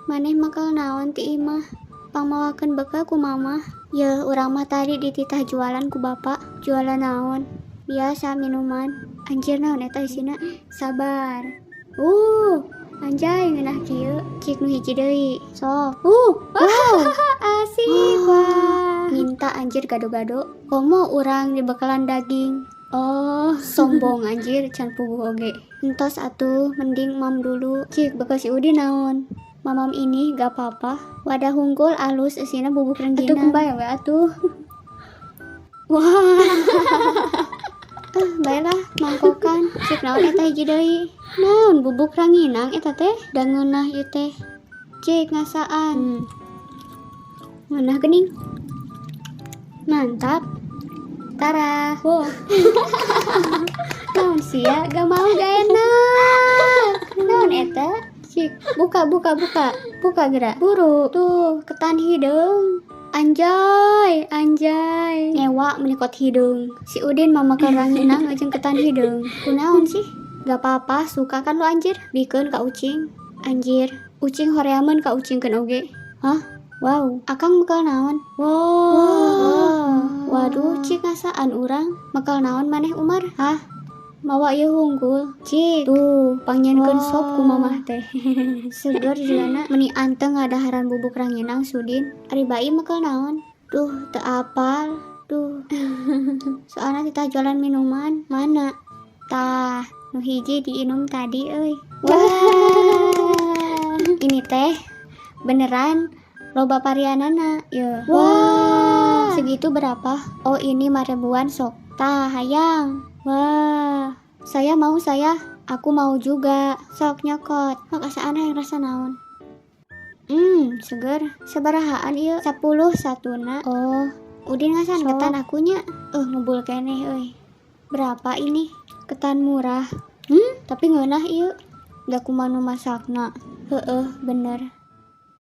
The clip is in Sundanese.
Maneh mekel naon ti imah? Pangmawakeun bekel ku Mamah. Yeuh, urang mah tadi dititah jualan ku Bapak. Jualan naon? Biasa, minuman. Anjir, naon eta isina? Sabar. Anjay, ngeunah kieu. Cik, nu hiji deui. Sok. Wow, asik. Wah. Minta anjir gado-gado. Komo urang dibekalan daging. Oh, sombong anjir, can puguh oge. Entos atuh, mending Mam dulu. Cik, bekal si Udin naon? Mamam ini gak apa-apa. Wadah hungkul alus, isina bubuk rengginang. Atuh kumbaya we atuh. Wah. Ah, baiklah, mangkokan. Cik, naon eta hiji deui? Naon, bubuk ranginang eta teh? Da ngeunah ieu teh. Cik, ngasaan. Ngeunah geuning. Mantap. Tara. Wow. Naon sia? Gak mau, gak enak. Naon eta? Cik, buka, buka, buka. Buka geura. Buru. Tuh, ketan hideung. Anjay, anjay. Ngewa meni kot hideung. Si Udin mah makan ranginang jeung ketan hideung. Kunaon sih? Gak apa-apa, suka kan lo anjir. Bikeun ka Ucing. Anjir, Ucing horeameun ka Ucing keun oge. Hah? Wow, Akang mekel naon? Wow. Waduh, cik, ngasaan urang. Mekel naon maneh, Umar? Hah? Mawa ieu hungkul. Cik, tuh, pangnyieunkeun sop ku Mamah teh. Seger jigana, meni anteng ngadaharan bubuk ranginang Sudin. Ari Bai mekel naon? Duh, teu apal. Duh. Soalna titah jualan minuman. Mana? Tah, nu hiji diinum tadi euy. Wah. Ini teh beneran loba varianana ya. Wah, segitu berapa? Oh, ini 5 ribuan, sok. Tah, hayang. Wah, saya mau saya. Aku mau juga. Sok nyokot. Sok asaan hayang rasa naon? Seger. Sabarahaan ieu? 10 satuna. Oh, Udin ngasaan Sok. Ketan akunya. Ngebul keneh euy. Berapa ini? Ketan murah. Tapi ngeunah ieu. Da kumaha nu masakna. Heeh, bener.